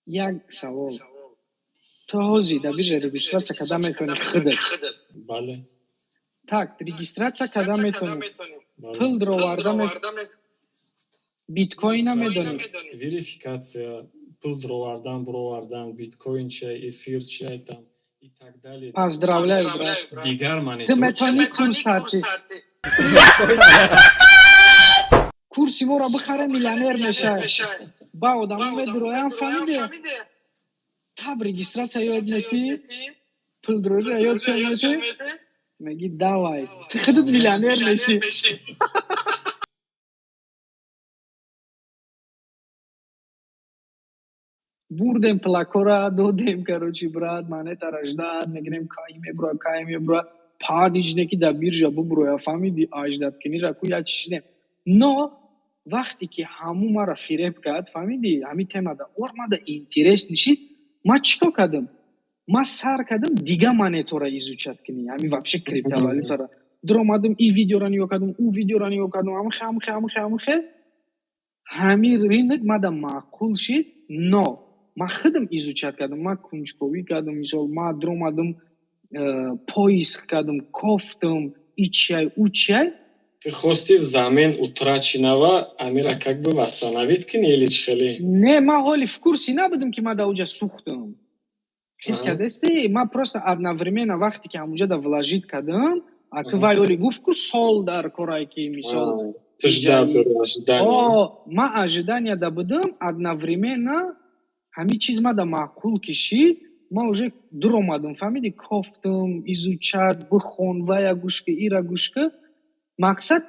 Як савол: ту ҳозир дар биржа регистрация карда метавонӣ худат? Бале. Так, регистрация карда метавонӣ, Бале. пул дроварда, биткоина медонӣ? Верификация, пул дровардан, буровардан, биткоин чия, эфир чия там и так далее. Поздравляю, брат. Дигар Ту монетор. метавонӣ курс сарти, курси моро бихаре, миллионер мешавӣ. Ба одамо медуроям, фаҳмиде? Таб регистрация ёд метӣ, пул дрориро ёд метӣ, меги: «Давай», ту худат миллионер мешӣ. Бурдем плакора додем, короче, брат, монетара ждать мегирем, кай мебура, кай мебура. Падижне ки дар биржа бубуроя, фаҳмиди, аждат кинира ку як чиз шидем. Но вақте ки ҳаму мара фиреб кард, фаҳмиди, ҳами темада ор мада интерес нишид. Ма чӣ кор кардам? Ма сар кардам дига монетора изучать кунӣ, ҳами вообще криптовалютара. Дуромадам, и видеора нигоҳ кардам, ӯ видеора нигоҳ кардам, ҳамихе, ҳамихе, ҳамихе, ҳамихе. Ҳами рынок мада маъқул шид, но ма худам изучать кардам, ма кунҷковӣ кардам. Мисол, ма дуромадам, поиск кардам, кофтам, и чиай, ӯ чиай. Ты хости взамен утраченного амира как бы восстановить кунӣ или чӣ хеле? Не, ма ҳоли в курсе набудам, ки ма дар уҷа сӯхтам. Хит кардасти? Ма просто одновременно вақте ки ҳамуҷа да вложить кардам, аки вай оли гуфт, ку сол дар корае ки, мисол. Ты ждать дори, ожидание. О, ма ожидания да будам. Одновременно ҳамин чиз мада маъқул кишид, ма уже дуромадам, фаҳмиди, кофтам, изучать, бихон, вая гӯш ки, ира гӯш ки. Мақсад,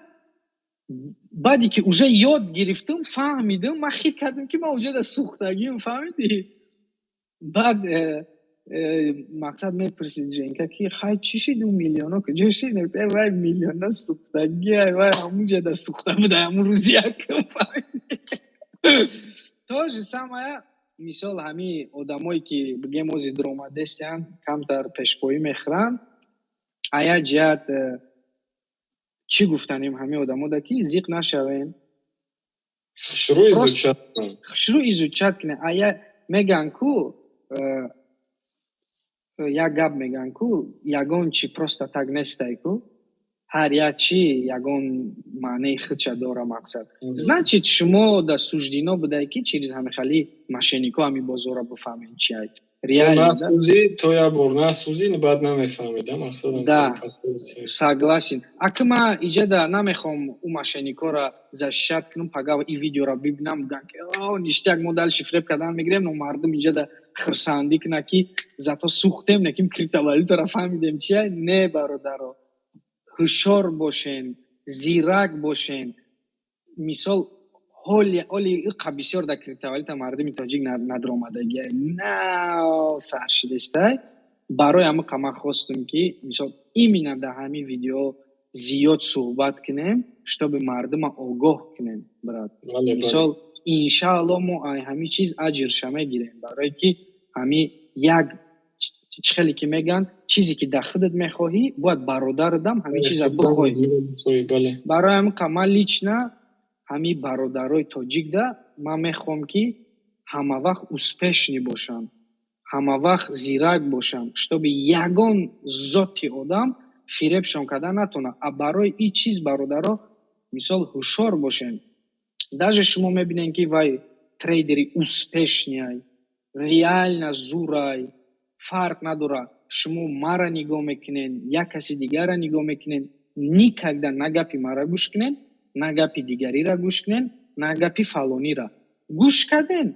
баъде ки уже ёд гирифтам, фаҳмидам, ман хит кардам, ки ман уҷа да сӯхтагим, фаҳмидӣ. Баъд мақсад, мепурсид Женка, ки хай, чӣ шид, ӯ миллионо куҷо шид? Э, вай миллиона сӯхтагӣ, вай ҳамунҷа да сӯхта буда ҳамун рӯзи якум, фаҳмидӣ. То же самое, мисол, ҳамин одамое ки, бигем, ози дуромадестиянд, камтар пешпоӣ мехӯранд. А як ҷиҳат чӣ гуфтанем ҳамин одамода, ки зиқ нашавем. Шурӯъ изучать. Шурӯъ изучать кунем. А я меган ку, як гап меган ку: ягон чи просто так нестай ку, ҳар як чи ягон маънеи худша дора. Мақсад, значит, шумо да суждено будае, ки через ҳамихали мошеннико ҳами бозорро бифаҳмед чи ай. Реально насӯзӣ, то як бор насӯзӣ, баъд намефаҳмида мақсадам. Да, согласен. Аки ма иҷада намехоҳам ӯ мошенникора защищать кунам, пага и видеора бибинам, бигӯям, ки ништяк, мо дальше фиреб кардан мегирем, но мардум иҷада хурсандӣ кунад, ки зато сӯхтем, лекин криптовалютаро фаҳмидем чия. Не, бародаро, ҳушёр бошен, зирак бошен. Мисол, ҳоли ҳоли иқа бисёр дар криптовалюта мардуми тоҷик надромадагия, на сар шидестай. Барои ҳамиқа ман хостум, ки, мисол, именно дар ҳамин видео зиёд суҳбат кунем, чтобы мардума огоҳ кунем, брат. Мисол, иншаалло, мо ай ҳамин чиз аҷрша мегирем, барое ки ҳами як чӣ хеле ки мегӯянд, чизе ки дар худат мехоҳӣ, бояд бародарадам ҳамин чиза бихоҳӣ. Барои ҳамин ман лично ҳамин бародарои тоҷикда ман мехоҳам, ки ҳамавақт успешный бошанд, ҳамавақт зирак бошанд, чтобы ягон зоти одам фиребшон карда натонад. А барои ин чиз, бародаро, мисол, ҳушёр бошем. Даже шумо мебинем, ки вай трейдери успешный, реально зурай, фарқ надорад, шумо мара нигоҳ мекунед, як каси дигарра нигоҳ мекунед, никогда на гапи мара гӯш кунед, на гапи дигариро гӯш кунед, на гапи фалонира гӯш карден.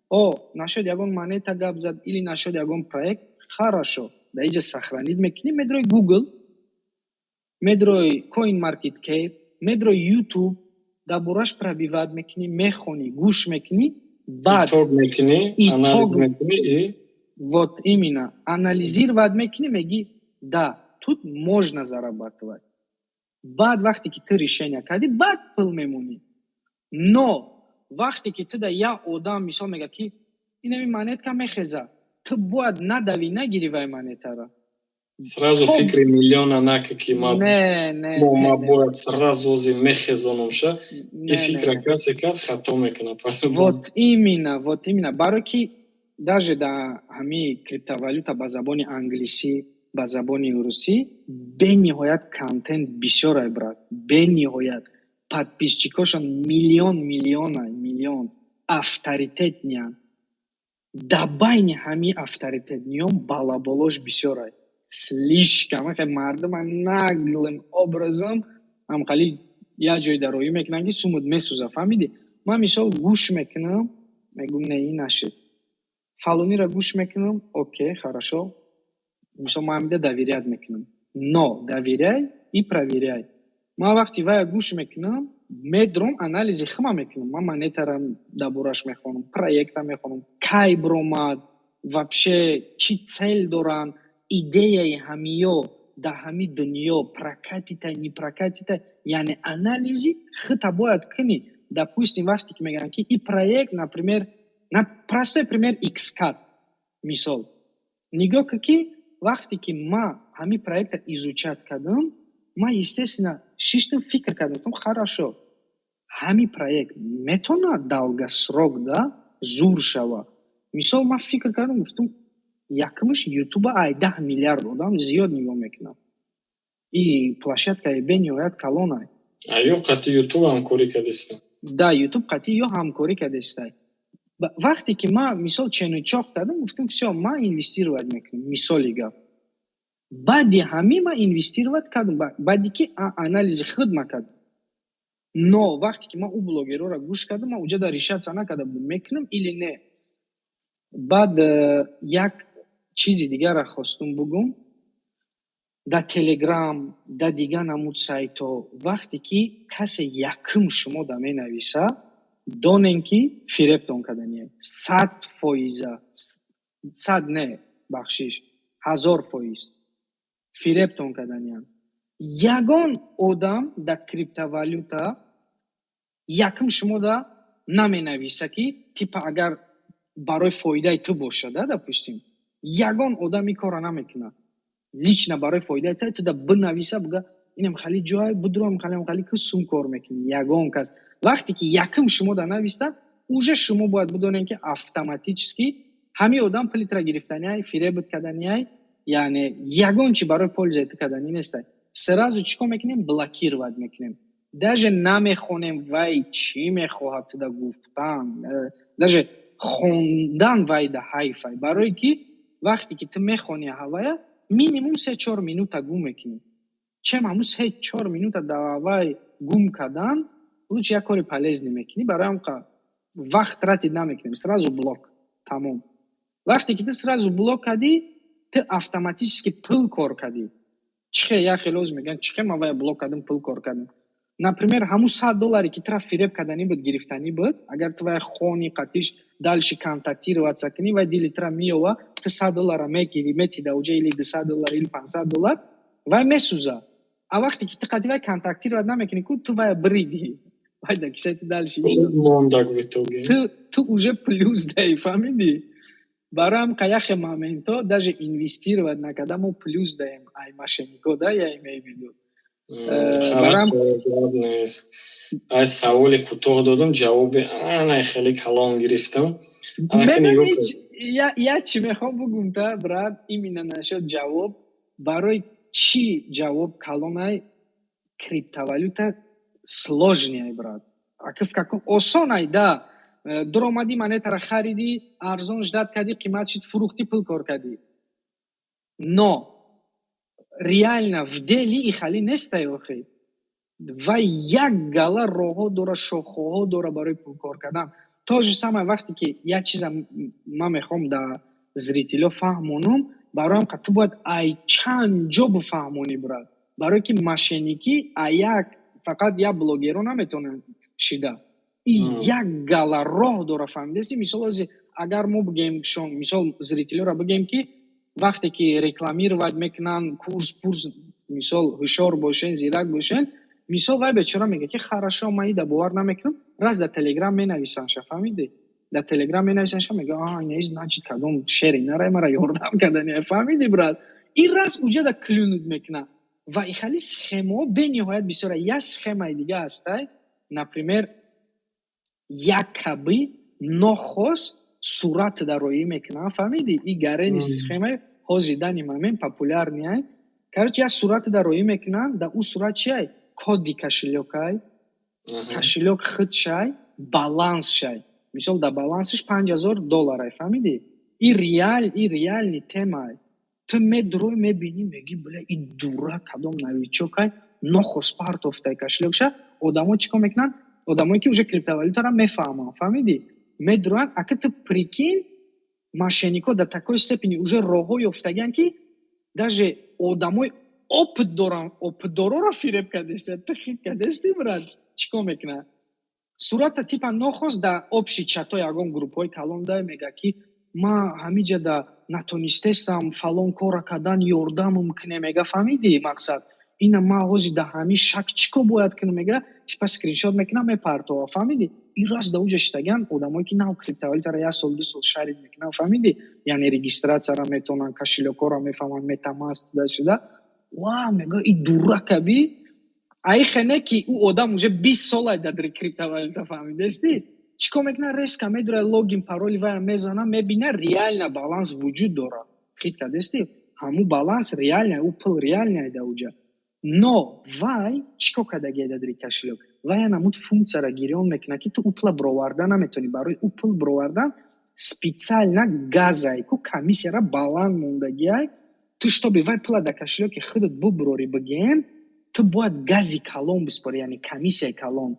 О, нашуд, ягон монета гап зад или нашуд ягон проект, хорошо, дар иҷа сохранить мекунӣ, медрои Google, медрои Coin Market Cap, медрои YouTube, дар бораш пробивать мекунӣ, мехонӣ, гӯш мекунӣ, баъд Итог мекунӣ, анализ мекунӣ и Вот именно, анализировать мекунӣ, мегӣ: «Да, тут можно зарабатывать». Баъд вақте ки ту решение кардӣ, баъд пул мемонӣ. Но вақте ки ту да як одам, мисол, мегӯяд, ки инами монетка мехеза, ту бояд надавӣ, нагирӣ вай монетара. Сразу фикри миллиона нака, ки ма Не, не. Ма бояд сразу ози мехезонумша. И фикра касе кард, хато мекунад. Вот именно, вот именно, барое ки Даже да ҳами криптовалюта ба забони англисӣ, ба забони русӣ бениҳоят контент бисёрай, брат, бениҳоят. Подписчикошон миллион миллионай, миллион, авторитетный ян. Да байни ҳами авторитетный ён балаболош бисёрай, слишком. Мардума наглым образом ҳамхали як ҷой дароӣ мекунанд, ки сумуд месӯза, фаҳмидӣ? Ман, мисол, гӯш мекунам, мегӯм: «Не, ин нашид». Фалонира гӯш мекунам: «Окей, хорошо». Мисол, ман ҳамида доверять мекунам, но доверяй и проверяй. Ман вақти вая гӯш мекунам, медром, анализи хима мекунам. Ман монетара дар бораш мехонам, проекта мехонам, кай биромад, вообще чӣ цель доранд, идеяи ҳамиё дар ҳами дунё прокатит ай, не прокатит ай. Яъне анализи хита бояд кунӣ. Допустим, вақте ки мегӯянд, ки и проект, например, на простой пример, xCAT, мисол, нигоҳ кун, ки вақте ки ман ҳамин проекта изучать кардам, ман, естественно, шиштам, фикр кардам, гуфтам: «Хорошо, ҳамин проект метавонад долгосрок да зур шава?» Мисол, ман фикр кардам, гуфтам: якумш, Ютуба ай 10 миллиард одам зиёд нигоҳ мекунад, и площадкаи бениҳоят калонай. Ё қати Ютуб ҳамкорӣ кардеста. Да, Ютуб қати ё ҳамкорӣ кардестай. Вақте ки ман, мисол, чену чоқ кардам, гуфтам: «Всё, ман инвестировать мекунам». Мисоли гап, баъди ҳамин ман инвестировать кардам, баъде ки анализи худ ма кардам. Но вақте ки ман ӯ блогерора гӯш кардам, ман уҷада решаться накарда будам, мекунам или не. Баъд як чизи дигарро хостум бугум. Дар Телеграм, дар дигар намуд сайтҳо, вақте ки касе якум шумо да менависа, донем, ки фиребтон кардание 100%-а. 100 не, бахшиш, 1000% фиребтон карданиям. Ягон одам дар криптовалюта якум шумо да наменависа, ки типа агар барои фоидаи ту бошад, допустим, ягон одам ин корро намекунад. Лично барои фоидаи ту туда бинависа, буга: «Инам хали ҷой будурам, халам хали ки сум кор мекунӣ». Ягон кас вақте ки якум шумо да нависта, уже шумо бояд бидонед, ки автоматически ҳамин одам пулитра гирифтаниай, фиребат карданиай, яъне ягон чи барои пользаи ту карданӣ нестай. Сразу чӣ кор мекунем? Блокировать мекунем, даже намехонем, вай чӣ мехоҳад туда гуфтан. Даже хондан вай да ҳайфай, барое ки вақте ки ту мехони ҳавая, минимум 3-4 минута гум мекунӣ. Чем ҳамун 3-4 минута да вай гум кардан, лучше як кори полезный мекунӣ. Барои ҳам вақт тратить намекунем, сразу блок, тамом. Вақте ки ту сразу блок кардӣ, ту автоматически пул кор кардӣ. Чихе як хеле оз мегӯянд: «Чихе ман вая блок кардам, пул кор кардам?» Например, ҳамун 100 долларе, ки тура фиреб карданӣ буд, гирифтанӣ буд, агар ту вая хони, қатиш дальше контактироваться кунӣ, вай дили тура меёва, ту 100 доллара мегирӣ, мети да уҷа, или 200 доллар, или 500 доллар, вай месӯза. А вақте ки ту қати вай контактировать намекунӣ, ку ту вая биридӣ, вай да кисаи ту дальше мондак в итоге. Ту уже плюс даи, фаҳмидӣ? Барои ҳам яхе моментҳо даже инвестировать накарда, мо плюс даем ай мошеннико да, я имею в виду. Нест, ай саволи кӯтоҳ додам, ҷавоби анай хеле калон гирифтам. Я чӣ мехоҳам бугум та, брат, именно насчет ҷавоб. Барои чӣ ҷавоб калонай? Криптовалюта сложный, брат. Аки в каком осонай да, дуромадӣ, монетара харидӣ, арзон ждать кардӣ, қимат шид, фурӯхтӣ, пул кор кардӣ. Но реально в деле и хали нестай охи. Вай як гала роҳҳо дора, шохҳоҳо дора барои пулкор кардан. То же самое, вақте ки як чиза ман мехоҳам да зрителё фаҳмонам, бароям ту бояд ай чанд ҷо бифаҳмонӣ, брат, барое ки мошенникӣ а як фақат як блогеро наметавонанд шида. И як гала роҳ дора, фаҳмидаси? Мисол, ози агар мо бигем, мисол, зрителёро бигем, ки вақте ки рекламировать мекунанд курс пурс, мисол, ҳушёр бошен, зирак бошен. Мисол, вай бечора мега, ки хорошо, ман ида бовар намекунам, раз дар Телеграм менависанша, фаҳмидӣ? Дар Телеграм менависанша, мега: «А, инаи, значит, кадом шери нарай мара ёрдам кардани», фаҳмидӣ, брат? Ин раз уҷада клюнуть мекуна. Ва ихали схемаҳо бениҳоят бисёра. Як схемаи дига ҳастай, например, якаби нохост Сурат дароӣ мекунанд, фаҳмидӣ? И гарени схемаи ҳозир данный момент популярный ай. Короче, як сурат дароӣ мекунанд, да ӯ сурат чиай? Коди кошелёкай, кошелёк худшай, балансшай. Мисол, дар балансаш 5000 долларай, фаҳмидӣ? И реал, и реальный темай. Ту медурой, мебинӣ, мегӣ: «Бля, и дура кадом новичокай, нохост партофтай кошелёкша». Одамо чӣ кор мекунанд? Одамое ки уже криптовалютаро мефаҳманд, фаҳмидӣ, медуроянд. Ака, ту прикинь, мошеннико до такой степени уже роҳҳо ёфтагианд, ки даже одамои опыт доранд, опытдороро фиреб кардест. Ту хит кардести, брат. Чӣ кор мекунад? Сурата типа нохост дар общий чато, ягон группҳои калон да мега, ки ма ҳамиҷа да натонистестам фалон кора кардан, ёрдамам куне, мега, фаҳмидӣ? Мақсад, ина ма ҳозир дар ҳамин шак чӣ кор бояд кунам, мега, типа скриншот мекунам, мепартова, фаҳмидӣ? Ин раст да уҷа шитагиан одамое ки нав криптовалютаро як сол, 2 сол шарид мекунанд, фаҳмидӣ? Яъне регистрацияро метавонанд, кошелёкҳоро мефаҳманд, Метамаск, туда-сюда. Ва мега: «И дуракаби аи хене», ки ӯ одам уже 20 сола дар криптовалюта, фаҳмидести? Чӣ кор мекунад? Резко медура, логин, пароли вая мезана, мебина, реально баланс вуҷуд дорад. Хит кардести? Ҳамун баланс реально, ӯ пул реально да уҷа. Но вай чӣ кор кардагия дар кошелёк? Вай анамуд функсияро гирён мекунад, ки ту ӯ пула бироварда наметавонӣ. Барои ӯ пул бировардан специально газай ку комиссияра баланд мондагиай. Ту, чтобы вай пула дар кошелёки худат бубурорӣ, бигем, ту бояд гази калон биспорӣ, яъне комиссияи калон.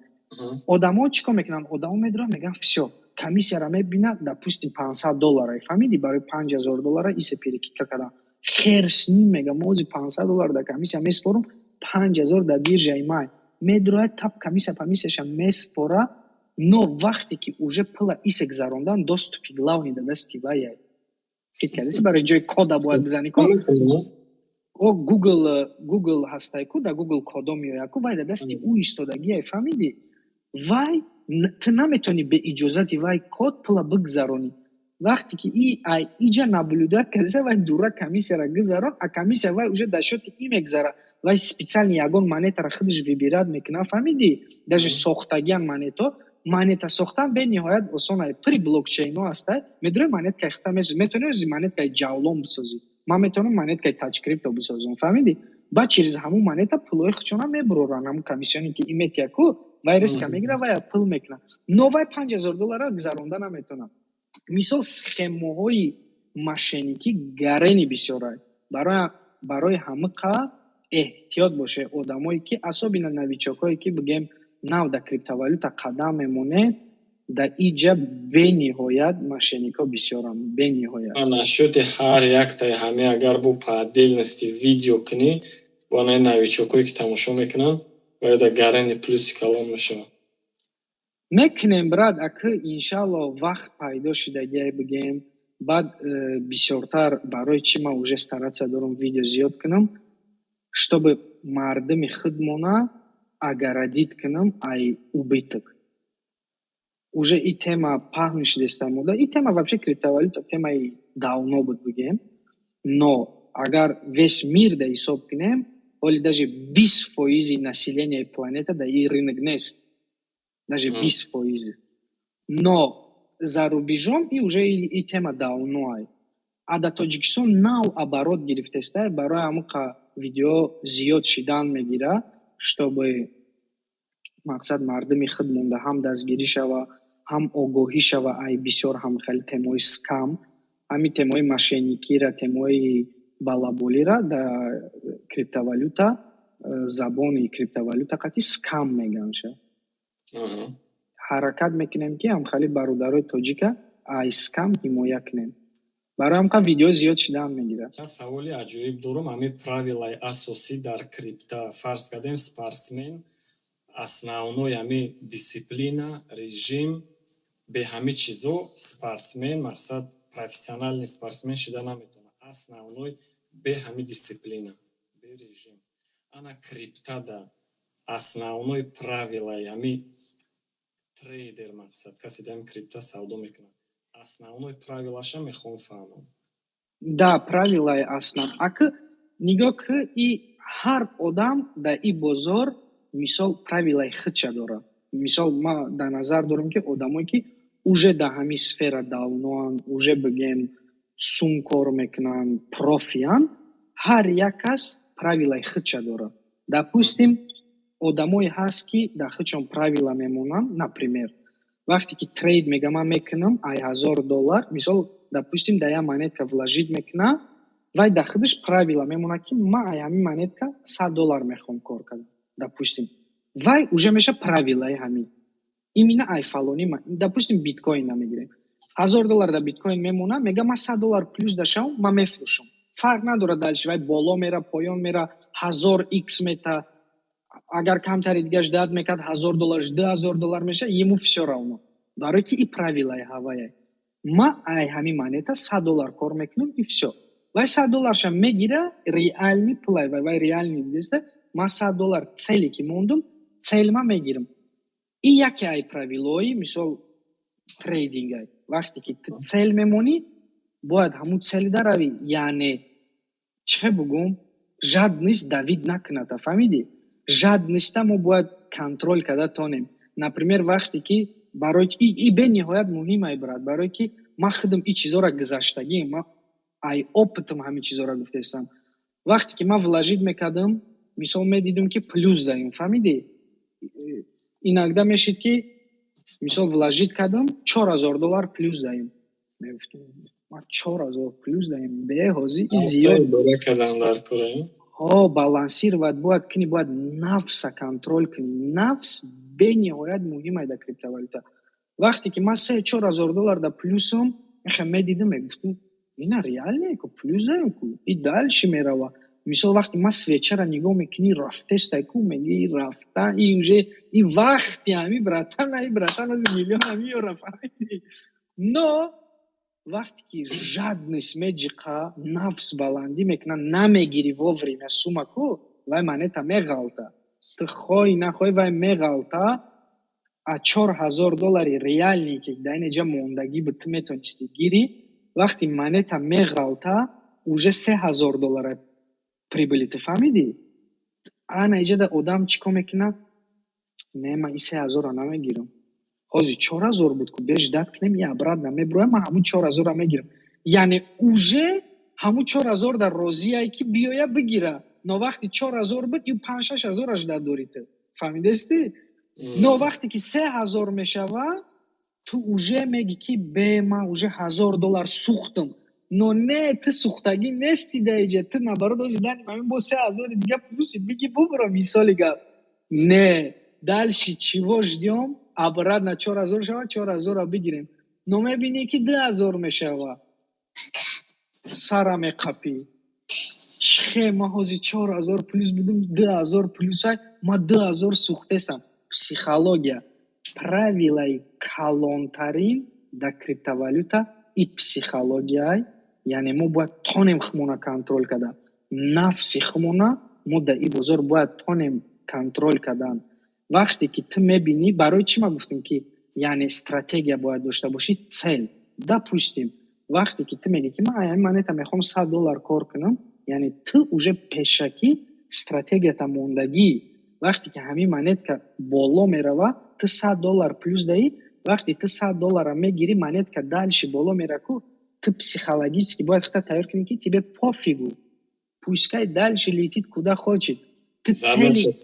Одамо чӣ кор мекунанд? Одамо медуранд, мегӯянд: «Всё». Комиссияра мебинад, допустим, 500 доллара, фаҳмидӣ? Барои 5000 доллара исе перекидка кардан, хер с ним, мега, мо ози 500 доллар дар комиссия меспорум, 5000 дар биржаи май медурояд. Тап комиссия памиссияша меспора, но вақте ки уже пула исе гузарондан, доступи главный да дасти ваяй. Фикр кардеси? Барои ҷои кода бояд бизанӣ ку, о Google ҳастай ку, дар Google кодо меояд ку, вай дар дасти ӯ истодагиай, фаҳмидӣ? Вай ту наметавонӣ бе иҷозати вай код пула бигзаронӣ. Вақте ки и иҷа наблюдать кардеса, вай дура комиссияра гузарон, а комиссия вай уже дар счёти и мегзара. Вай специально ягон монетаро худаш выбирать мекунад, фаҳмидӣ? Даже сохтагиан монето, монета сохтан бениҳоят осон ай, при блокчейно ҳастай. Медонӣ, монеткаи хита месозӣ, метавонӣ ози монеткаи ҷавлон бисозӣ, ман метавонам монеткаи Таҷкрипто бисозам, фаҳмидӣ? Баъд через ҳамун монета пулҳои худшона мебуроранд. Ҳамун комиссионе ки иметия ку, вай риска мегира, вай пул мекунад, но вай 5000 долларро гузаронда наметавонад. Мисол, схемаҳои мошенникӣ гарени бисёрай. Барои ҳамиқа эҳтиёт боше, одамое ки, особенно новичокҳое ки, бигем, нав дар криптовалюта қадам мемонед. Дар иҷа бениҳоят мошенникҳо бисёранд, бениҳоят. Насчёти ҳар яктаи ҳаме агар бо по отдельности видео кунӣ, бо анаи новичокҳое ки тамошо мекунанд, бояд гарени плюси калон мешавад. Мекунем, брат, аки иншалло вақт пайдо шидагиай, бигем. Баъд бисёртар барои чӣ ман уже стараться дорам видео зиёд кунам? Чтобы мардуми худмона огородить кунам ай убыток. Уже и тема паҳн шудеста мода, и тема вообще криптовалюта темаи давно буд, бигем, но агар весь мир да ҳисоб кунем, ҳоли даже 20 фоизи населенияи планета дар ин рынок нест, даже 20 фоиз. Но за рубежом и уже и тема давно ай, а дар Тоҷикистон нав оборот гирифтеста. Барои ҳамуқа видео зиёд шидан мегира, чтобы, мақсад, мардуми худ монда ҳам дастгирӣ шава, ҳам огоҳӣ шава ай бисёр ҳам хеле темаҳои скам, ҳамин темаҳои мошенникира, темаҳои балаболира. Дар криптовалюта, забони криптовалюта қати скам мегӯянд. Ҳаракат мекунем, ки ҳамхали бародарои тоҷика ай скам ҳимоя кунем. Барои ҳамқа видео зиёд шидаам мегирад. Саволи аҷоиб дорум. Ҳамин правилаи асосӣ дар крипта, фарз кардем, спортсмен, основной ҳамин дисциплина, режим, бе ҳамин чизо спортсмен, мақсад, профессиональный спортсмен шида наметавонад. Основной бе ҳамин дисциплина, бе режим. Ана криптада основной правилаи ҳамин трейдер, мақсад, касе дар ҳамин крипта савдо мекунад, основной правилаша мехоҳам фаҳмам. Да, правилаи основ, ака, нигоҳ ки, и ҳар одам дар и бозор, мисол, правилаи худша дорад. Мисол, ман дар назар дорам, ки одамое ки уже дар ҳамин сфера давноанд, уже, бигем, сум кор мекунанд, профиянд, ҳар як кас правилаи худша дорад. Допустим, одамое ҳаст, ки дар худшон правила мемонанд. Например, вақте ки трейд мега, ман мекунам ай 1000 доллар, мисол, допустим, дар як монетка вложить мекуна, вай дар худаш правила мемонад, ки ман ай ҳамин монетка 100 доллар мехоҳам кор кардан, допустим. Вай уже меша правилаи ҳамин, именно ай фалони. Допустим, биткоин намегирем, 1000 доллар дар биткоин мемонад, мега, ман 100 доллар плюс дашавам, ман мефурӯшам. Фарқ надорад, дальше вай боло мера, поён мера, 1000 икс мета, агар камтари дигаш дад мекард, 1000 долларш 2000 доллар меша, ему всё равно, барое ки и правилаи ҳавая: ма ай ҳамин монета 100 доллар кор мекунам, и всё. Вай 100 долларша мегира, реальный пулай вай, вай реальный диста: ман 100 доллар цели ки мондум, цель ма мегирам. И яке ай правилои, мисол, трейдингай: вақте ки ту цель мемонӣ, бояд ҳамун цель даравӣ. Яъне, чӣ бугум, жадность давить накуната, фаҳмидӣ? Жадность а мо бояд контроль карда тонем. Например, вақте ки барои и бениҳоят муҳим ай, брат, барое ки ман худам и чизоро гузаштагӣ, ман ай опытам ҳамин чизоро гуфтаистам. Вақте ки ман вложить мекардам, мисол, медидум, ки плюс даем, фаҳмидӣ? Иногда мешид, ки, мисол, вложить кардам, 4000 доллар плюс даем. Мегуфтам, ман 4000 плюс даем, беҳозӣ и зиёд. Ҳо, балансировать бояд кунӣ, бояд нафса контроль кунӣ. Нафс бениҳоят муҳим ай дар криптовалюта. Вақте ки ман 3-4 ҳазор доллар дар плюсам меха медидам, мегуфтам, ина реально ку плюс даем ку, и дальше мерава. Мисол, вақте ман свечара нигоҳ мекунӣ, рафтестай ку, меги, рафта и уже и вақти ҳами братан, ай братан ози миллиона меёра, фаҳмидӣ? Но вақте ки жадность меҷиқа, нафс баландӣ мекуна, намегирӣ вовремя сума ку, вай монета меғалта. Ту хоҳӣ нахоҳӣ, вай меғалта. А 4000 доллари реальный, ки дар ин ҷа мондагӣ буд, ту метонистӣ гирӣ, вақти монета меғалта, уже 3000 доллара прибыли ту, фаҳмидӣ? Ана иҷада одам чӣ кор мекунад? Не, ман ин 3000-ро намегирам, ҳозир 4000 буд ку, беш дат кунем, и обратно мебуроям, ман ҳамун 4000-ро мегирам. Яъне, уже ҳамун 4000 дар розияе, ки биёя бигира. Но вақти 4000 буд, ю панҷ-шаш ҳазораш дар дори ту, фаҳмидастӣ? Но вақте ки 3000 мешава, ту уже меги, ки бе, ман уже 1000 доллар сӯхтам. Но не, ту сӯхтагӣ нести дар иҷа, ту наоборот ози дани мамин бо 3000-и дига плюси биги, бубуро. Мисоли гап, не, дальше чего ждём? Обратно 4000 шава, 4000-ро бигирем. Но мебинӣ, ки 2000 мешава, сара меқапӣ: чихе, ман ҳозир 4000 плюс будум, 2000 плюсай, ман 2000 сӯхтестам. Психология. Правилаи калонтарин дар криптовалюта и психологияй. Яъне, мо бояд тонем хумона контроль кардан, нафси хумона мо дар ин бозор бояд тонем контроль кардан. Вақте ки ту мебинӣ, барои чӣ ман гуфтам, ки яъне стратегия бояд дошта бошӣ, цель. Допустим, вақте ки ту мегӣ, ки ман аями монета мехоҳам 100 доллар кор кунам, яъне ту уже пешакӣ стратегията мондагӣ. Вақте ки ҳамин монетка боло мерава, ту 100 доллар плюс даӣ. Вақте ту 100 доллара мегирӣ, монетка дальше боло мера ку, ту психологически бояд худта тайёр кунӣ, ки тебе пофигу, пускай дальше летит куда хочет. Ту цели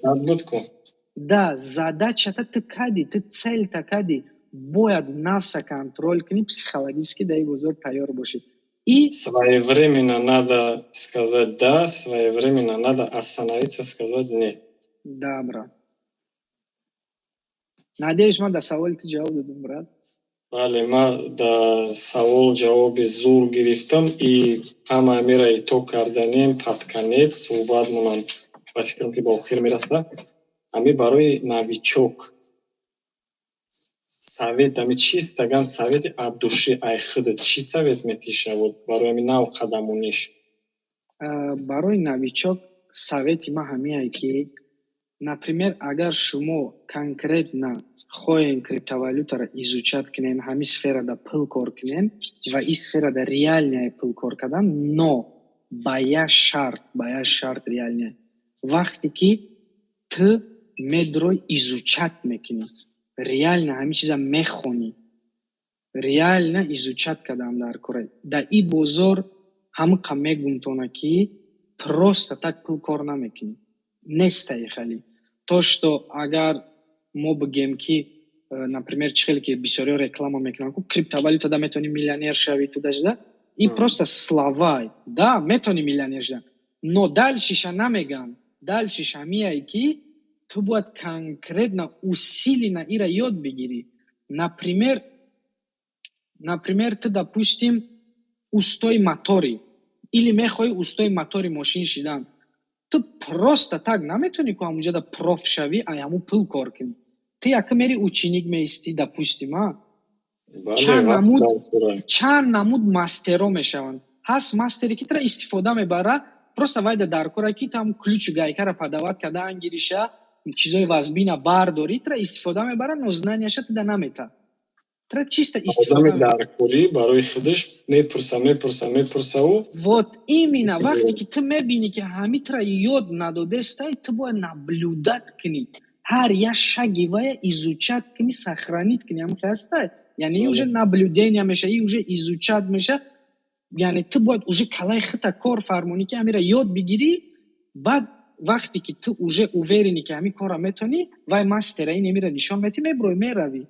да, задачата ту кади, ту цель-та кади, бояд нафса контроль кунӣ, психологически дар ин бозор тайёр бошӣ. И своевременно надо сказать «да», своевременно надо остановиться, сказать «нет». Да, брат. Надеюсь, ман дар саволи ту ҷавоб додам, брат. Бале, ман дар савол ҷавоби зур гирифтам и ҳама амира итог карданем. Под конец суҳбатмонам, ба фикрам, ки ба охир мераса. Ами барои новичок совет, ами чистаган совети от души, ай худат, чӣ совет метиша вот барои ами нав қадамониш? Барои новичок совети ман ҳамиае, ки, например, агар шумо конкретно хоҳем криптовалютаро изучать кунем, ҳамин сферада пул кор кунем, ва ин сферада реальная пул кор кардан, но ба як шарт, ба як шарт реальная: вақте ки ту медрой, изучать мекунӣ, реально ҳамин чиза мехонӣ. Реально изучать кардам дар кора. Дар и бозор ҳамқа мегумтона, ки просто так пул кор намекунӣ, нестаи хали. То что агар мо бигем, ки например, чӣ хеле ки бисёриҳо реклама мекунанд, ку криптовалюта да метавонӣ миллионер шавӣ, туда-сюда, и просто слова. Да, метавонӣ миллионер шудан, но дальше ша намеган. Дальше ша меяй, ки ту бояд конкретно, усиленно ира ёд бигирӣ. Например, ту, допустим, устои моторӣ или мехоҳӣ устои мотори мошин шидан. Ту просто так наметавонӣ ку ҳамунҷода проф шавӣ, ай ҳамун пул кор кунӣ. Ту яка мери, ученик меистӣ, допустим, а чанд намуд мастеро мешаванд. Ҳаст мастере, ки тура истифода мебара, просто вайда дар кора, ки там ключу гайкара подавать кардан гириша, чизои вазбина бардорӣ, тура истифода мебара, но знания ша туда намета, тура чисто истифода. Даркорӣ барои худаш мепурса, мепурса, мепурсаву. Вот именно, вақте ки ту мебинӣ, ки ҳами тура ёд надодестай, ту бояд наблюдать кунӣ, ҳар як шаги вая изучать кунӣ, сохранить кунӣ. Ҳам ҳастай, яъне уже наблюдение меша и уже изучать меша. Яъне ту бояд уже калаи хита кор фармонӣ, ки ҳамира ёд бигирӣ. Баъд вақте ки ту уже уверен ӣ, ки ҳамин корра метавонӣ, вай мастера ин эмира нишон метӣ, меброи, меравӣ,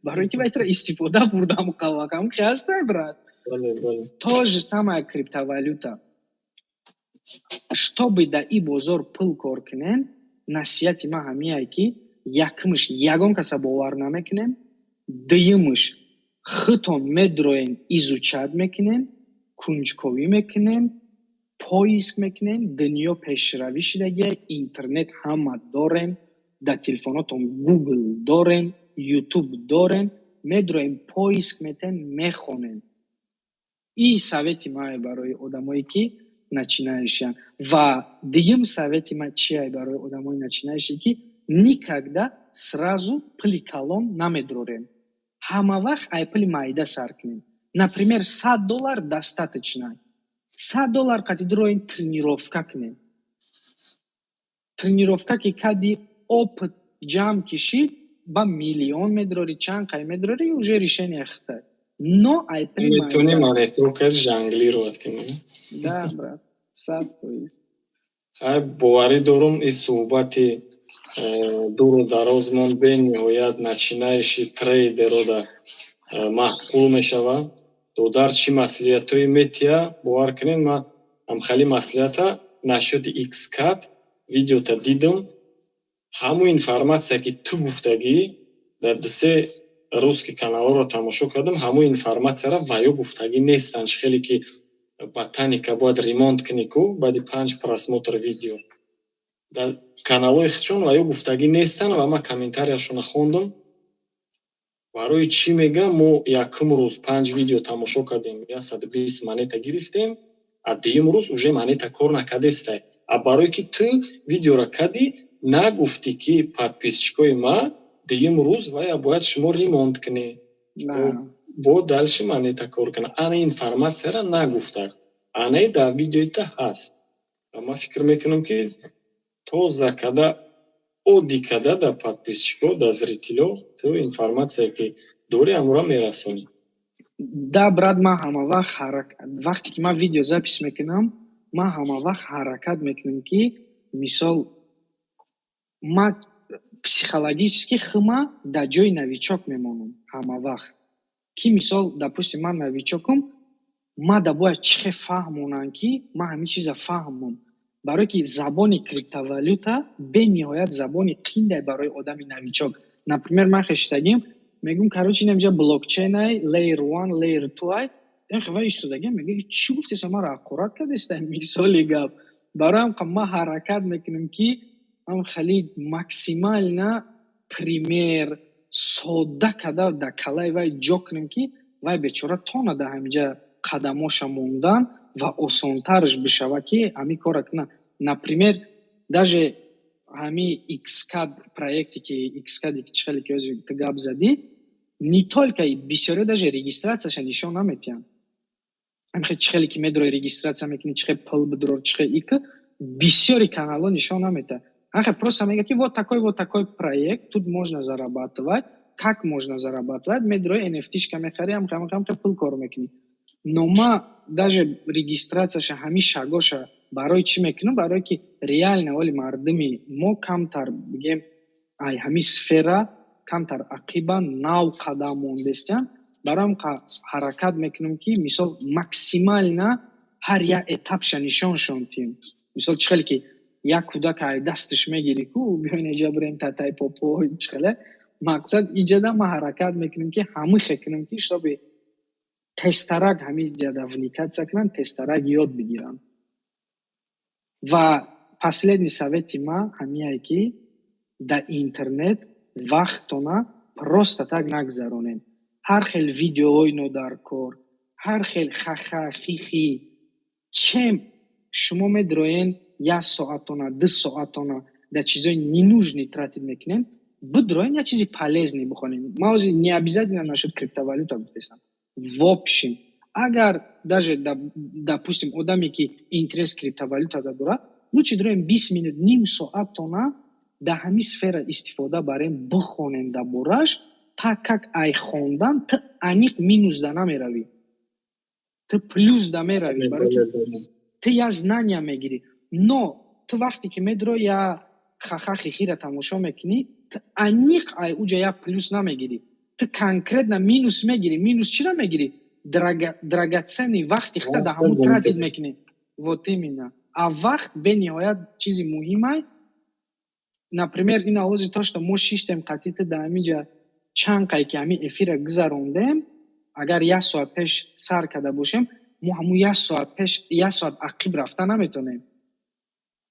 барое ки вай тура истифода бурдам. Қавакам ҳастай, брат. То же самое криптовалюта. Чтобы да и бозор пул кор кунем, насиҳати ман ҳамияе, ки якумш, ягон каса бовар намекунем, дуюмш, худтон медроен, изучать мекунен, кунҷковӣ мекунен, поиск мекунен. Дунё пешравӣ шидагия, интернет ҳама дорен, дар телефонотон Гугл дорен, Ютуб дорен, медроем, поиск метен, мехонен. И совети мае барои одамое, ки начинающий анд. Ва дуюм совети ман чие барои одамои начинающий? Ки никогда сразу пули калон намедрорем, ҳама вақт ай пули майда сар кунем. Например, 100 доллар достаточно. 100 доллар қати дуроин, тренировка кунем. Тренировка ки кади, опыт ҷамъ кишид, ба миллион медрорӣ, чанд қай медрорӣ, уже решение хитай, но ай пули Метавонӣ монетока жонглировать кунӣ. Да, брат, 100%. Хай, боварӣ дорум, ин суҳбати дуру дарозмон бениҳоят начинающий трейдерода маъқул мешавад. Додар чӣ маслиҳатҳое метиҳа, бовар кунед, ман ҳамхали маслиҳата насчёти Xcad видеота дидам. Ҳамун информация, ки ту гуфтагӣ, дар дусе русский каналҳоро тамошо кардам, ҳамун информатсияро ваё гуфтагӣ нестанд. Чӣ хеле ки ботаника бояд ремонт кунӣ ку баъди панҷ просмотр видео дар каналҳои худшон ваё гуфтагӣ нестанд. Ва ман комментарияшонро хондам. Барои чӣ мегам, мо якум рӯз панҷ видео тамошо кардем, 120 монета гирифтем, а дуюм рӯз уже монета кор накардестай. А барое ки ту видеоро кардӣ, нагуфтӣ, ки подписчикои ма, дуюм рӯз вая бояд шумо ремонт кунед, бо дальше монета кор кунад. Ана информатсияро нагуфта, анаи дар видеоита ҳаст. Ва ман фикр мекунам, ки тоза када, оддӣ када дар подписчико, дар зрителё ту информатсия, ки дорӣ, ҳамура мерасонӣ. Да, брат, ман ҳама вақт, вақте ки ман видеозапись мекунам, ман ҳама вақт ҳаракат мекунам, ки мисол, ман психологически хима дар ҷои новичок мемонам ҳама вақт. Ки мисол, допустим, ман новичокам, ман да бояд чӣ хел фаҳмонам, ки ман ҳамин чиза фаҳмам, барое ки забони криптовалюта бениҳоят забони қиндай барои одами новичок. Например, ман хештагим мегӯм: «Короче, инамҷа блокчейнай, layer one, layer two ай». Ва истодагим, мега: «Чӣ гуфтеса, маро ҳақорат кардеста?» Мисоли гап, барои ҳам ман ҳаракат мекунам, ки ҳам хеле максимально пример содда карда дар калаи вай ҷо кунем, ки вай бечора тона дар ҳаминҷа қадамоша мондан ва осонтарш бишавад, ки ҳамин корра кунад. Например, даже ҳами Xcad проекте, ки Xcad, ки чӣ хеле ки ҳозир ту гап задӣ, не только бисёриҳо даже регистрацияша нишон наметиҳанд. Ҳамихе чӣ хеле ки медрои, регистрация мекунӣ, чӣ хел пул бидрор, чӣ хел ик, бисёри каналҳо нишон наметиҳад. Ҳамихе просто мегӯяд, ки вот такой, вот такой проект, тут можно зарабатывать. Как можно зарабатывать? Медрои, NFT-шка мехари, ҳам ҳам пул кор мекунӣ. Но ма даже регистрацияша, ҳамин шагоша барои чӣ мекунам? Барое ки реально оли мардуми мо камтар, бигем, ай ҳамин сфера камтар ақиба, нав қадам мондестиян. Бароям ҳаракат мекунам, ки мисол максимально ҳар як этапша нишоншон тиҳем. Мисол, чӣ хеле ки як кӯдак ай дасташ мегирӣ ку, биёин иҷа бирем, татай попо, чӣ хеле мақсад иҷада ма ҳаракат мекунем, ки ҳамихе кунем, ки чтобы тезтарак ҳамин ҷада вникаться кунанд, тезтарак ёд бигиранд. Ва последний совети ма ҳамияе, ки дар интернет вақттона просто так нагзаронем. Ҳар хел видеоҳои нодаркор, ҳар хел хаха хихи, чем шумо медроен, як соатона, 2 соатона дар чизои ненужный тратить мекунем, бидроен, як чизи полезный бихонем. Ма ҳозир не обязательно насчет криптовалюта гуфтесам, в общем, агар даже, допустим, одаме ки интерес криптовалюта дорад, лучше дроем, 20 минут, ним соатона дар ҳамин сфера истифода барем, бихонем дар бораш, так как ай хондан ту аниқ минус да намеравӣ, ту плюс да меравӣ, ту я знания мегирӣ. Но ту вақте ки медро, я хаха хихира тамошо мекунӣ, ту аниқ ай уҷа я плюс намегирӣ, ту конкретно минус мегирӣ. Минус чира мегирӣ? Драгоценный вақти худа дар ҳамун тратить мекунӣ. Вот именно, а вақт бениҳоят чизи муҳимай. Например, ин овози то, что мо шиштем қатъи ту дар ҳаминҷа, чанд қай ки ҳамин эфира гузарондем, агар як соат пеш сар карда бошем, мо ҳамун як соат пеш, як соат ақиб рафта наметонем.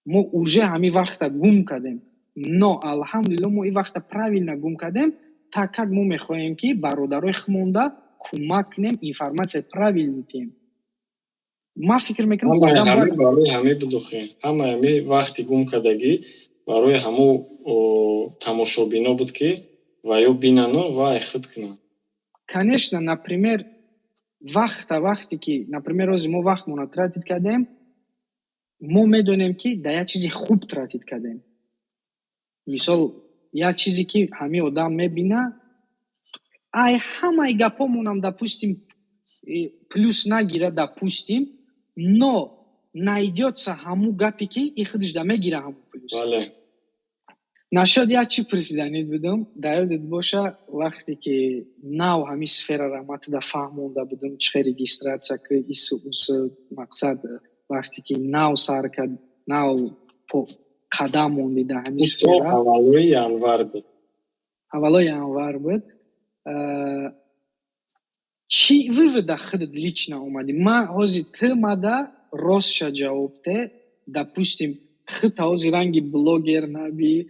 Мо уже ҳамин вақта гум кардем. Но алҳамдулилло, мо ин вақта правильно гум кардем, так как мо мехоҳем, ки бародарои худмонда кӯмак кунем, информация правильный тиҳем. Ман фикр мекунам. Барои ҳамин будухем, ҳамаи ҳамин вақти гум кардагӣ барои ҳамун тамошобино буд, ки ва ё бинану ва худ кунанд. Конечно. Например, вақта, вақте ки, например, ҳозир мо вақтмонро тратить кардем, мо медонем, ки дар як чизи хуб тратить кардем. Мисол, як чизе ки ҳамин одам мебина, ай ҳамаи гапҳомонам, допустим, плюс нагира, допустим, но найдётся ҳамун гапе, ки и худаш да мегира ҳамун плюс. Нашод як чӣ пурсиданид будум, дар ёдет боша, вақте ки нав ҳамин сферара ма туда фаҳмонда будум, чӣ хел регистрация ки, ису усу, мақсад, вақте ки нав сар кард, нав қадам монди дар ҳамин сфера. Аввалои январ буд. Аввалои январ буд. Чӣ вывода худат лично омадӣ? Ма ҳозир ту мада ростша ҷавоб те. Допустим, худта ҳозир ранги блогер наби,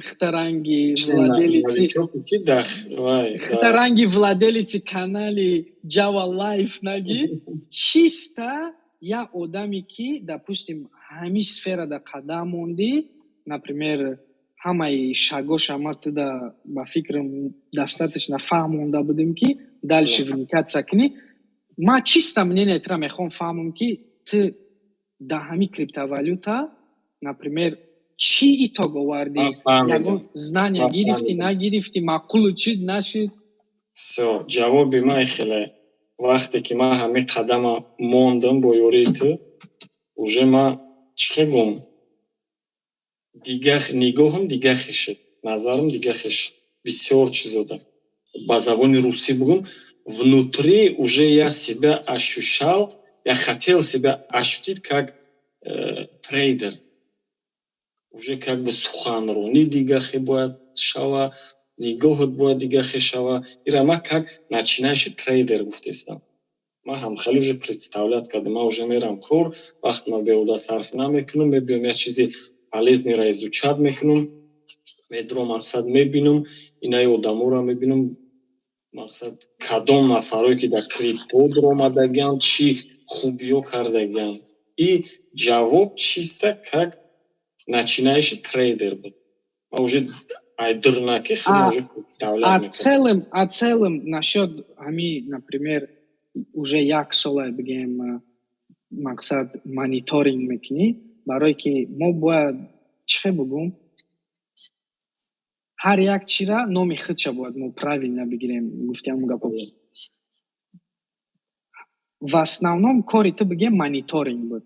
худта ранги владелеци, худта ранги владелеци канали Java Life наги, чисто як одаме, ки, допустим, ҳамин сферада қадам мондӣ, например, ҳамаи шагоша ма туда, ба фикрам, достаточно фаҳмонда будем, ки дальше вникаться кунӣ. Ма чисто мнение тра мехоҳам фаҳмам, ки ту дар ҳамин криптовалюта, например, чӣ итог овардӣ? Ягон знания гирифтӣ, нагирифтӣ, маъқулу чид, нашид? Всё, ҷавоби ман хеле: вақте ки ман ҳамин қадама мондам бо ёрии ту, уже ман, чӣ хел гум, дига нигоҳам дига хешид, назарам дига хешид бисёр чизода. Ба забони русӣ бугум, внутри уже я себя ощущал, я хотел себя ощутить как трейдер. Уже как бы суханронӣ дига хе бояд шава, нигоҳат бояд дига хе шава. Ира ман как начинающий трейдер гуфтестам. Ман ҳам хеле уже представлять кардам: ман уже мерам кор, вақт ма беҳуда сарф намекунам, мебиём, як чизи полезныйро изучать мекунам, медро, мақсад, мебинам, инаи одаморо мебинам, мақсад, кадом нафарое ки дар крипто дуромадагианд, чӣ хубиё кардагианд. И ҷавоб чисто как начинающий трейдер буд. Ман уже айдурнаки худам уже представлять. А целым насчет ҳами, например, уже як сола, бигем, мақсад, мониторинг мекунӣ, барое ки мо бояд, чӣ хел бугум. Ҳар як чира номи худша бояд мо правильно бигирем. Гуфтиам гапо, в основном кори ту, бигем, мониторинг буд,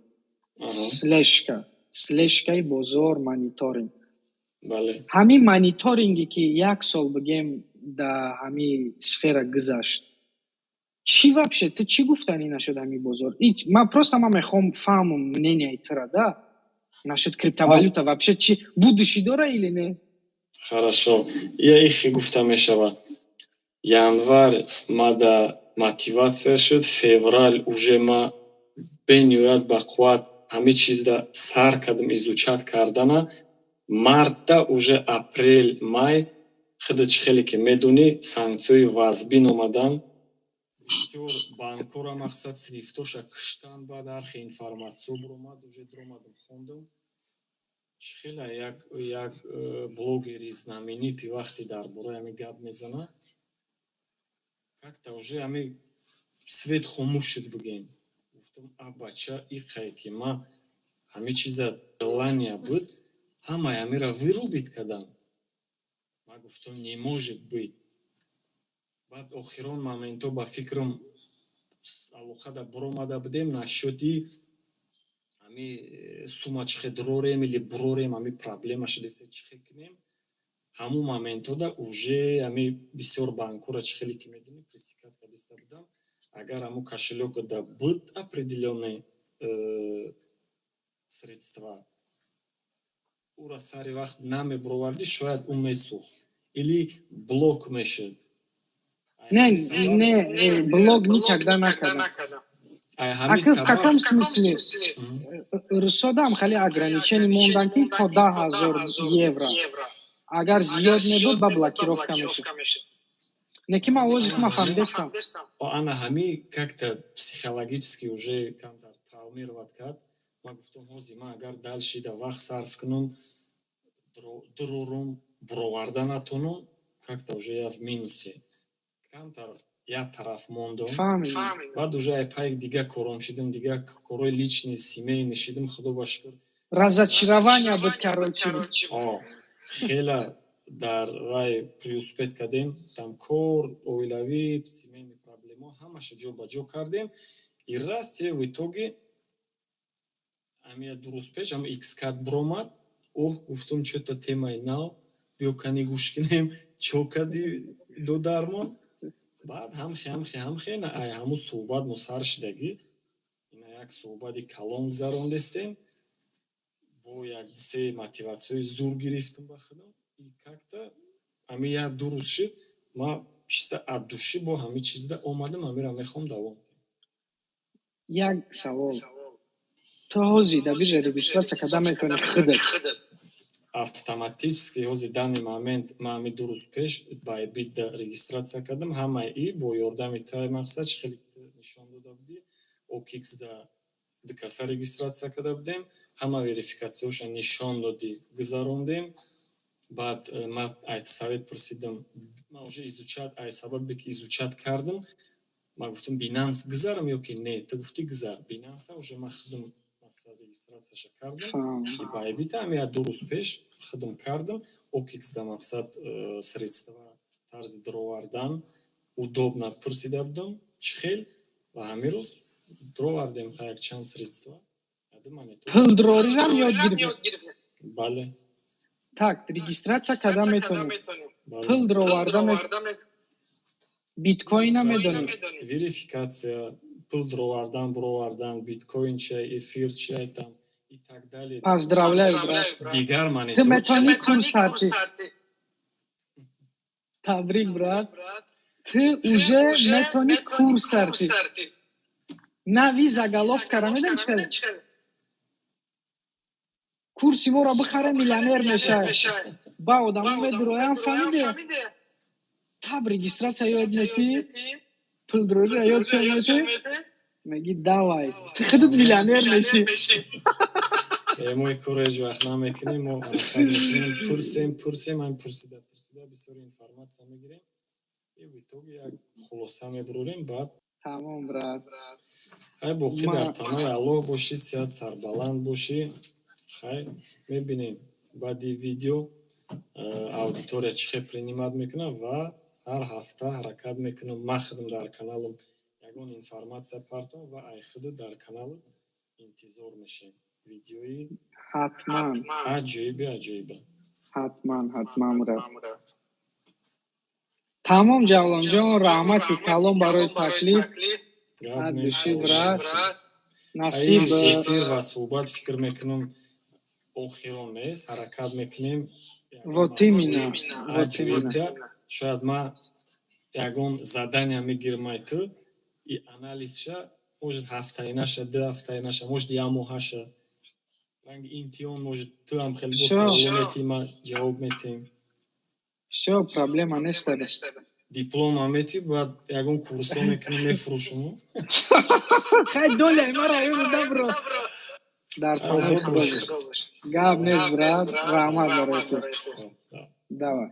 слежкаи бозор, мониторинг. Ҳамин мониторинге ки як сол, бигем, дар ҳамин сфера гузашт, чӣ вообще ту чӣ гуфтанӣ нашуд ҳамин бозор? Ман просто ман мехоҳам фаҳмам мненияи тура да насчёт криптовалюта, вообще чи будущий дора или не? Хорошо, я ихи гуфта мешавад: январь мада мотивация шуд, февраль уже ма бениҳоят бақувват ҳамин чизда сар кардам изучать кардана. Мартда уже, апрел, май, худат чӣ хеле ки медонӣ, санксияҳои вазбин омадан, бисёр банкҳоро, мақсад, свифтоша куштан. Баъд ҳархе информатсиё буромад, уже дуромадам, хондам, чӣ хеле як блогери знаменитый вақте дар бораи ҳамин гап мезанад, как-то уже ҳамин свет хомӯш шуд, бигем. Гуфтам: «А бача, иқае ки ман ҳамин чиза желания буд, ҳамаи ҳамира вырубить кардам». Ман гуфтам: «Не может быть». Баъд охирон моментҳо, ба фикрам, алоқада буромада будем насчёти ҳами сума чӣ хел дурорем или бурорем, ҳами проблема шудеста, чӣ хел кунем. Ҳамун моментҳода уже ҳами бисёр банкҳоро, чӣ хеле ки медонӣ, пресекать кардиста будам. Агар ҳамун кошелёкда буд определённый средства, ӯро сари вақт намебуровардӣ, шояд ӯ месӯхт или блок мешуд. Не, не, блок никогда накардам. Ака, в каком смысле? Русодам хеле ограничение мондан, ки то 10 000 евро. Агар зиёд мебуд, ба блокировка мешуд. Не ки ман овози ма фаҳмидестам. Ана ҳами как-то психологически уже камтар травмировать кард. Ман гуфтам: ҳозир ман агар дальше да вақт сарф кунам, дурорум, буроварда натонам, как-то уже я в минусе. Камтар як тараф мондам. Баъд уже ай пай дигар кором шидам, дигар корҳои личный, семейный шидам, худо ба шукр. Разочарование буд, короче. Хела дар вай преуспеть кардем, там кор, оилавӣ, семейный проблемо, ҳамаша ҷо ба ҷо кардем. И раз те в итоге ҳамия 2 рӯз пеш ҳам xCAT буромад. Оҳ, гуфтам, чё-то темаи нав, биё кани гӯш кунем, чо кади додармон. Баъд ҳамхе, ҳамхе, ҳамхе, ай ҳамун суҳбат мо сар шидагӣ, ина як суҳбати калон гузарондестем, бо як се мотиватсияи зур гирифтам ба худам. И как-то ҳами як ду рӯз шид, ма чиста от души бо ҳами чизда омадам, ҳамира мехоҳам давом. Як савол: ту ҳозир дар биржа регистрация карда метавонӣ худат? Автоматически ҳозир, данный момент, ман ҳами 2 рӯз пеш Bybit регистрация кардам. Ҳамаи и бо ёрдами тай, мақсад, чӣ хеле нишон дода будӣ, OKX да дукаса регистрация карда будем, ҳама верификатсияҳоша нишон додӣ, гузарондем. Баъд ман ай совет пурсидам. Ман уже изучать, ай сабабе ки изучать кардам, ман гуфтам: «Binance гузарам ё ки не?» Ту гуфтӣ: «Гузар Binance». Уже ман худам, мақсад, регистрацияша кардам и Bybit ҳами як 2 рӯз пеш худам кардам. OKX да, мақсад, средства тарзи дуровардан удобно пурсида будам, чӣ хел, ва ҳамин рӯз дуровардем якчанд средства. Пул дурорирам ёд гирифтӣ? Бале. Так, регистрация карда метавонӣ, пул дуроварда, биткоина медонӣ? Верификация, пул дуровардан, буровардан, биткоин чия, эфир чия, там и так далее. Поздравляю, брат. Дигар монет. Ту метавонӣ курс сарти. Табрик, брат, ту уже метавонӣ курс сарти. Нави заголовкара медонӣ чӣ кардем? «Курси моро бихаре, миллионер мешавад». Ба одамо медуроям, фаҳмиде? Таб регистрация ёд метӣ, пулдурорира ёд метӣ, меги: «Давай, ту худат миллионер мешӣ». Мо ин корро ҳеҷ вақт намекунем. Мо ҳаракат мекунем, пурсем, пурсем, ҳам пурсида, пурсида бисёр информатсия мегирем и в итоге як хулоса мебурорем баъд. Тамом, брат. Хай, боқӣ дар паноҳи Аллоҳ бошӣ, сиҳат, сарбаланд бошӣ. Хай, мебинем баъди видео. Аудитория чӣ хел принимать мекунад ва ҳар ҳафта ҳаракат мекунам, ман худам дар каналам ягон информация партом ва ай худу дар канал интизор мешем видеои. Ҳатман. Аҷоиби аҷоиба. Ҳатман, ҳатман, брат. Тамом, Ҷавлонҷон, раҳмати калом барои таклиф. Гап нест. Брат, насиб. Эфир ва суҳбат, фикр мекунам, охирон нест, ҳаракат мекунем. Вот именно, вот именно. Шояд ман ягон задания мегирам ай ту и анализша, может, ҳафтаинаша, 2 ҳафтаинаша, может, як моҳаша, ранги имтиҳон, может, ту ҳам хеле бо саволо метиҳӣ, ман ҷавоб метиҳем. Всё, проблема нест. Диплома метӣ, бояд ягон курсо мекунем, мефурӯшум. Хай, доляи мара ёду дабро дар паноҳи Худо. Гап нест, брат, раҳмат барои ту. Давай.